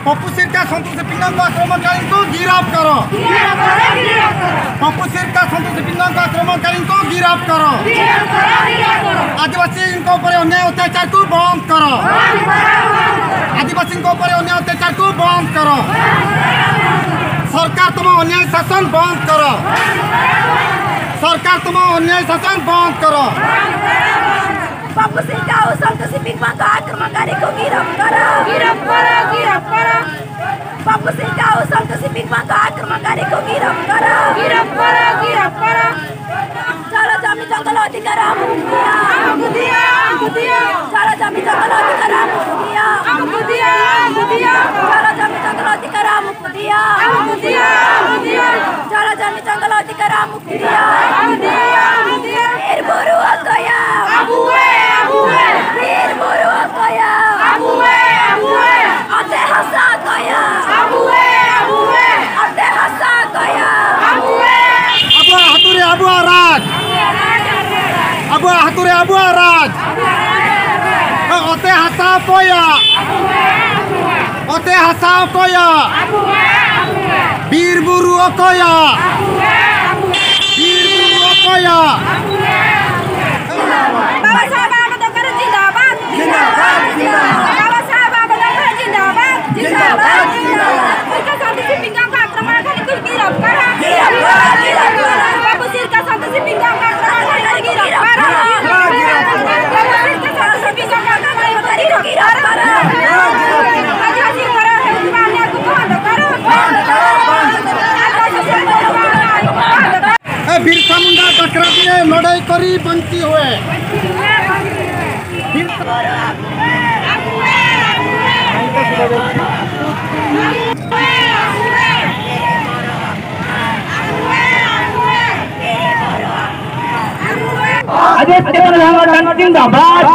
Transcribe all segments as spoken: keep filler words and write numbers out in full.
पप्पू सिरका संतोषी पिंगम को आक्रमणकारियों को गिरफ्त करो। पप्पू सिरका संतोषी पिंगम को आक्रमणकारियों को गिरफ्त करो। आदिवासी इनके ऊपर अन्याय अत्याचार को बंद करो। आदिवासी इनके ऊपर अन्याय अत्याचार को बंद करो। सरकार तुम अन्याय शासन बंद करो। सरकार तुम अन्याय शासन बंद करो। पप्पू सिरका और संतोषी पिंगम को आक्रमणकारी को गिरफ्त करो। गिरफ्त करो, गिरफ्त करो। पप्पू सिरका और संतोषी पिंगम को आक्रमणकारी को गिरफ्त करो। गिरफ्त करो, गिरफ्त करो। चलो जमीन जंगल अधिकार हमको दिया। हमको दिया, हमको दिया। चलो जमीन जंगल अधिकार हमको दिया। हमको दिया, हमको दिया। चलो जमीन जंगल अधिकार हमको दिया। हमको दिया, हमको दिया। चलो जमीन जंगल अधिकार हमको दिया। हमको दिया, हमको दिया। वीर बुरु अकोया। अबुए, अबुए। वीर बुरु अकोया। अबुए, अबुए। अते हसा अकोया। अबुए, अबुए। अते हसा अकोया। अबुए। ᱟᱵᱚᱣᱟᱜ ᱦᱟᱹᱛᱩᱨᱮ ᱟᱵᱚᱣᱟᱜ ᱨᱟᱡᱽ, ᱟᱵᱚᱣᱟᱜ ᱦᱟᱹᱛᱩᱨᱮ ᱟᱵᱚᱣᱟᱜ ᱨᱟᱡᱽ᱾ ᱚᱛᱮ ᱦᱟᱥᱟ ᱚᱠᱚᱭᱟᱜ? ᱚᱛᱮ ᱦᱟᱥᱟ ᱚᱠᱚᱭᱟᱜ? ᱵᱤᱨ ᱵᱩᱨᱩ ᱚᱠᱚᱭᱟᱜ? ᱵᱤᱨ ᱵᱩᱨᱩ ᱚᱠᱚᱭᱟᱜ? ᱵᱟᱵᱟ ᱥᱟᱦᱮᱵᱽ ᱟᱢᱵᱮᱫᱽᱠᱚᱨ ᱡᱤᱱᱫᱟᱵᱟᱫᱽ᱾ ᱡᱤᱱᱫᱟᱵᱟᱫᱽ, ᱡᱤᱱᱫᱟᱵᱟᱫᱽ᱾ ᱵᱟᱵᱟ ᱥᱟᱦᱮᱵᱽ ᱟᱢᱵᱮᱫᱽᱠᱚᱨ ᱡᱤᱱᱫᱟᱵᱟᱫᱽ᱾ ᱡᱤᱱᱫᱟᱵᱟᱫᱽ, ᱡᱤᱱᱫᱟᱵᱟᱫᱽ᱾ ᱥᱤᱨᱠᱟ ᱥᱟᱱᱛᱤ ᱥᱤ ᱯᱤᱝᱜᱟᱢ ᱠᱚ ᱟᱠᱨᱚᱢᱚᱬ ᱠᱷᱟᱱ ᱠᱚ ᱜᱤᱨᱟᱯ ᱠᱟᱨᱟ᱾ ᱜᱤᱨᱟᱯ ᱠᱟᱨᱟ, ᱜᱤᱨᱟᱯ ᱠᱟᱨᱟ᱾ ᱵᱟᱵᱩ ᱥᱤᱨᱠᱟ ᱥᱟᱱᱛᱤ ᱥᱤ ᱯᱤᱝᱜᱟᱢ ᱠᱚ ᱟᱠᱨᱚᱢᱚᱬ ᱠᱷᱟᱱ ᱠᱚ ᱜᱤᱨᱟᱯ ᱠᱟᱨᱟ᱾ ᱵᱟᱵᱩ ᱥᱤᱨᱠᱟ ᱥᱟᱱᱛᱤ ᱥᱤ ᱯᱤᱝᱜᱟᱢ ᱠᱚ ᱟᱠᱨᱚᱢᱚᱬ ᱠᱷᱟᱱ ᱠᱚ ᱜᱤᱨᱟᱯ ᱠᱟᱨᱟ᱾ ᱟᱹᱫᱤᱵᱟᱹᱥᱤ ᱠᱚᱨᱮ ᱦᱩᱭᱩᱜ ᱠᱟᱱ ᱱᱤᱭᱟᱹ ᱠᱚ ᱵᱚᱱᱫ ᱠᱟᱨᱚ᱾ ᱟᱹᱫᱤᱵᱟᱹᱥᱤ ᱠᱚᱨᱮ ᱦᱩᱭᱩᱜ ᱠᱟᱱ ᱱᱤᱭᱟᱹ ᱠᱚ ᱵᱚᱱᱫ ᱠᱟᱨᱚ᱾ ए, बिरसा मुंडा दखरा दिए लड़ाई करी बंसी हुए। अजय चंद्र संगठन जिंदाबाद।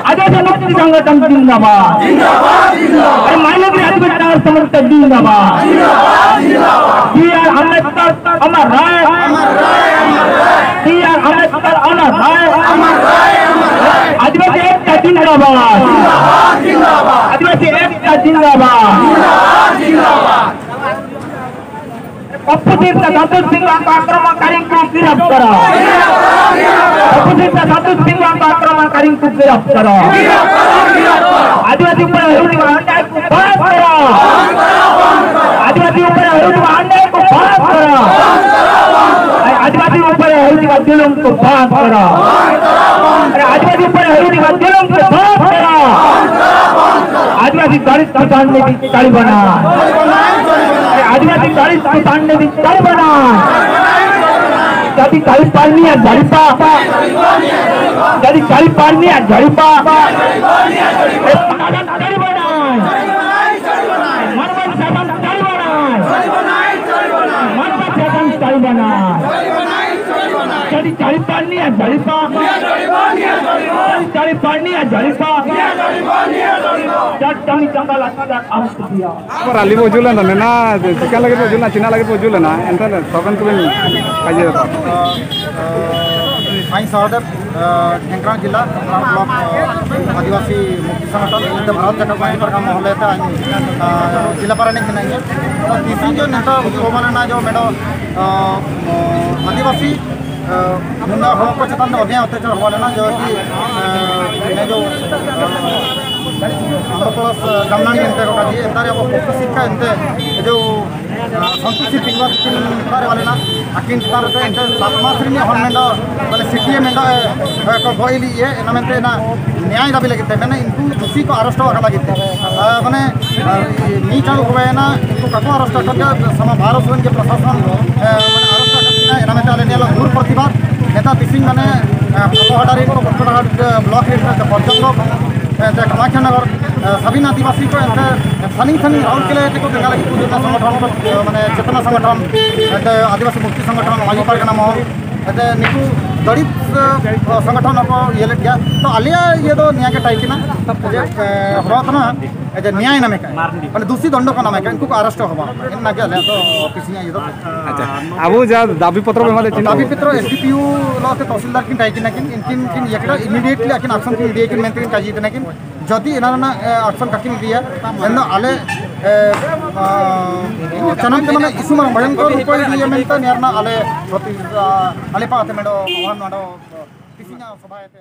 अजय मुक्ति संगठन जिंदाबाद। अरे माइनॉरिटी अधिवेशन संगठन जिंदाबाद। बी आर अम्बेडकर अमर रहे। बी आर अम्बेडकर अमर है। आदिवासी एकता जिंदाबाद। आदिवासी एकता जिंदाबाद। पप्पू सिंह तथा संतोष सिंह को आक्रमणकारी को गिरफ्त करो। पप्पू सिंह तथा संतोष सिंह को आक्रमणकारी को गिरफ्त करो। आदिवासी पर हुए अन्याय को बंद करो। आदिवासी ऊपर हुए अन्याय को बंद करो। आदिवासी ऊपर हुए जुल्म को बंद करो। अरे आदिवासी ऊपर हुए जुल्म को बंद करो। आदिवासी दलित किसान ने भी ताली बना। अरे आदिवासी दलित किसान ने भी ताली बना। जदि ताली पारनी है जड़िपा, जदि ताली पारनी है जड़िपा, ए, ताली बना। मानवा शासन ताली बना। मानवा शासन ताली बना। जदि ताली पारनी है जड़िपा, जदि ताली पारनी है जड़िपा, जब कमी जंगल आता हम दिया। ᱨᱟᱞᱤ ᱵᱚ ᱦᱤᱡᱩᱜ ᱞᱮᱱᱟ, ᱢᱮᱱᱟ ᱪᱤᱠᱟ ᱞᱟᱹᱜᱤᱫ ᱵᱚ ᱦᱤᱡᱩᱜ ᱞᱮᱱᱟ, ᱪᱤᱱᱟ ᱞᱟᱹᱜᱤᱫ ᱵᱚ ᱦᱤᱡᱩᱜ ᱞᱮᱱᱟ, ᱮᱱᱛᱮ ᱥᱚᱵᱮᱱ ᱠᱚᱵᱮᱱ ᱯᱟᱸᱡᱮ ᱫᱟ᱾ ᱟᱹᱧ ᱥᱚᱦᱚᱫᱮᱵ, ᱰᱷᱮᱝᱠᱨᱟᱞ ᱡᱤᱞᱟ ᱵᱞᱚᱠ ᱟᱹᱫᱤᱵᱟᱹᱥᱤ ᱢᱩᱠᱛᱤ ᱥᱚᱝᱜᱚᱴᱷᱚᱱ, ᱤᱧ ᱫᱚ ᱵᱷᱟᱨᱚᱛ ᱡᱟᱠᱟᱛ ᱢᱟᱹᱡᱷᱤ ᱯᱟᱨᱜᱟᱱᱟ ᱢᱚᱦᱚᱞ ᱛᱮ ᱡᱤᱞᱟ ᱯᱟᱨᱟᱱᱤᱠ ᱠᱟᱹᱱᱟᱹᱧ᱾ ᱛᱤᱥᱤᱧ ᱡᱚ ᱱᱮᱛᱟ ᱩᱫᱩᱜ ᱦᱚᱸ ᱢᱟᱱᱮ ᱡᱚ ᱢᱮᱰᱚ ᱟᱹᱫᱤᱵᱟᱹᱥᱤ ᱱᱩᱱᱟᱹᱜ ᱦᱚᱲ ᱠᱚ ᱪᱮᱛᱟᱱ ᱨᱮ ᱚᱱᱭᱟᱭ ᱚᱛᱛᱟᱪᱟᱨ ᱦᱩᱭ ᱞᱮᱱᱟ, ᱡᱮ ᱠᱤ, ᱮ, ᱤᱱᱟᱹ ᱡᱚ, ᱮ, ᱟᱱᱫᱷᱨᱚ ᱯᱨᱚᱫᱮᱥ, ᱮ, ᱡᱟᱢᱱᱟᱱᱤ ᱮᱱᱛᱮ ᱜᱚᱴᱟ ᱡᱮ ᱮᱱᱛᱮ ᱨᱮ ᱟᱵᱚ ᱯᱨᱚᱠᱛᱚ ᱥᱤᱠᱠᱷᱟ ᱮᱱᱛᱮ ᱡᱚ, ᱮ, ᱥᱚᱱᱛᱳᱥᱤ ᱥᱤᱝ ᱵᱟᱫ ᱠᱤᱱ ᱚᱠᱟᱨᱮ ᱵᱟᱞᱮᱱᱟ, ᱟᱹᱠᱤᱱ ᱪᱮᱛᱟᱱ ᱨᱮ ᱮᱱᱛᱮ ᱥᱟᱛ ᱢᱟᱥ ᱨᱤᱱᱤᱡ ᱦᱚᱲ ᱢᱮᱱᱫᱚ, ᱢᱟᱱᱮ, ᱥᱤᱴᱤᱭᱮ ᱢᱮᱱᱫᱚ, ᱮ, ᱠᱚ ᱜᱚᱡ ᱞᱮᱫ ᱤᱭᱟᱹ, ᱚᱱᱟ ᱢᱮᱱᱛᱮ ᱚᱱᱟ ᱱᱮᱭᱟᱭ ᱫᱟᱹᱵᱤ ᱞᱟᱹᱜᱤᱫ ᱛᱮ, ᱢᱮᱱᱟ ᱩᱱᱠᱩ ᱫᱩᱥᱤ ᱠᱚ ᱟᱨᱮᱥᱴ ᱟᱠᱟᱫ ᱞᱟᱹᱜᱤᱫ ᱛᱮ, ᱟ, ᱢᱟᱱᱮ, ᱟ, ᱢᱤᱫ ᱪᱟᱸᱫᱚ ᱦᱩᱭᱮᱱᱟ, ᱩᱱᱠᱩ ᱵᱟᱠᱚ ᱟᱨᱮᱥᱴ ᱟᱠᱟᱫ ᱠᱚᱣᱟ, ᱥᱟᱢᱟ ᱵᱷᱟᱨᱚᱛ ᱨᱮᱱ ᱜᱮ ᱯᱨᱚᱥᱟᱥᱚᱱ, ᱮ, ᱢᱟᱱᱮ, ᱟᱨᱮᱥᱴ ᱟᱠᱟᱫ ᱠᱤᱱᱟ, ᱚᱱᱟ ᱢᱮᱱᱛᱮ ᱟᱞᱮ ᱱᱤᱭᱟᱹ ᱦᱤᱞᱳᱜ ᱜᱷᱳᱨ ᱯᱨᱚᱛᱤᱵᱟᱫ᱾ ᱱᱮᱛᱟᱨ ᱛᱤᱥᱤᱧ, ᱢᱟᱱᱮ, ᱮ, ᱯᱟᱠᱚᱦᱟᱴᱟ ᱨᱮᱱ ᱠᱚ, ᱯᱚᱨᱡᱚᱱᱛᱚ, ᱮ, ᱥᱟᱵᱤᱱ ᱟᱹᱫᱤᱵᱟᱹᱥᱤ ᱠᱚ ᱮᱱᱛᱮ ᱥᱟᱺᱜᱤᱧ ᱥᱟᱺᱜᱤᱧ ᱨᱟᱩᱨᱠᱮᱞᱟ ᱛᱮᱠᱚ ᱵᱮᱸᱜᱟᱞ ᱞᱟᱹᱜᱤᱫ ᱠᱚ ᱦᱤᱡᱩᱜ ᱠᱟᱱᱟ, ᱥᱚᱝᱜᱚᱴᱷᱚᱱ ᱠᱚ, ᱮ, ᱢᱟᱱᱮ, ᱪᱮᱛᱱᱟ ᱥᱚᱝᱜᱚᱴᱷᱚᱱ, ᱮᱱᱛᱮ ᱟᱹᱫᱤᱵᱟᱹᱥᱤ ᱢᱩᱠᱛᱤ ᱥᱚᱝᱜᱚᱴᱷᱚᱱ, ᱢᱟᱹᱡᱷᱤ ᱯᱟᱨᱜᱟᱱᱟ ᱢᱚᱦᱚᱞ, ᱡᱟᱛᱮ ᱱᱩᱠᱩ ᱫᱚᱞᱤᱛ ᱥᱚᱝᱜᱚᱴᱷᱚᱱ ᱦᱚᱸᱠᱚ ᱤᱭᱟᱹ ᱞᱮᱫ ᱜᱮᱭᱟ᱾ ᱛᱚ ᱟᱞᱮᱭᱟᱜ ᱤᱭᱟᱹ ᱫᱚ ᱱᱤᱭᱟᱹ ᱜᱮ ᱴᱟᱭ ᱠᱟᱱᱟ ᱡᱮ ᱦᱚᱲ ᱠᱟᱱᱟ ᱡᱮ ᱱᱮᱭᱟᱭ ᱱᱟᱢᱮ ᱠᱟᱭ, ᱢᱟᱱᱮ ᱫᱩᱥᱤ ᱫᱚᱱᱰᱚ ᱠᱟᱱᱟ ᱢᱮ ᱠᱟᱭ, ᱩᱱᱠᱩ ᱠᱚ ᱟᱨᱮᱥᱴ ᱦᱚᱸ ᱵᱟᱝ᱾ ᱚᱱᱟ ᱜᱮ ᱟᱞᱮᱭᱟᱜ ᱫᱚ ᱚᱯᱷᱤᱥ ᱨᱮᱱᱟᱜ ᱤᱭᱟᱹ ᱫᱚ᱾ ᱟᱪᱪᱷᱟ, ᱟᱵᱚ ᱡᱟ ᱫᱟᱵᱤ ᱯᱚᱛᱨᱚ ᱵᱚᱱ ᱮᱢᱟᱫᱮ ᱪᱤᱱ ᱫᱟᱵᱤ ᱯᱚᱛᱨᱚ ᱮᱥ ᱰᱤ ᱯᱤ ᱳ ᱞᱟᱦᱟᱛᱮ ᱛᱚᱦᱥᱤᱞᱫᱟᱨ ᱠᱤᱱ ᱴᱟᱭ ᱠᱤᱱᱟ ᱠᱤᱱ, ᱤᱱᱠᱤᱱ ᱠᱤᱱ ᱤᱭᱟᱹ ᱠᱮᱫᱟ, ᱤᱢᱤᱰᱤᱭᱮᱴᱞᱤ ᱟᱹᱠᱤᱱ ᱟᱠᱥᱚᱱ ᱠᱤᱱ ᱤᱫᱤᱭᱟ ᱠᱤᱱ ᱢᱮᱱᱛᱮ ᱠᱤᱱ ᱠᱟᱹᱡᱤ ᱛᱟᱦᱮᱱᱟ ᱠᱤᱱ᱾ ᱡᱩᱫᱤ ᱮᱱᱟ ᱨᱮᱱᱟᱜ ᱟᱠᱥᱚᱱ ᱠᱟᱹᱠᱤᱱ ᱤᱫᱤᱭᱟ, ᱮᱱᱫᱚ ᱟᱞᱮ ᱥᱟᱱᱟᱢ ᱛᱮ ᱢᱟᱱᱮ ᱤᱥᱩ ᱢᱟᱨᱟᱝ ᱵᱷᱚᱭᱚᱝᱠᱚᱨ ᱨᱩᱯᱮ ᱤᱫᱤᱭᱟ ᱢᱮᱱᱛᱮ ᱱᱤᱭᱟᱹ ᱨᱮᱱᱟᱜ ᱟᱞᱮ ᱯᱨᱚᱛᱤ ᱟᱞᱮ ᱯᱟᱦᱴᱟ ᱢᱮᱰᱚ ᱱᱚᱰᱮ ᱛᱤᱥᱤᱧᱟ ᱥᱚᱵᱷᱟ ᱮᱛᱮ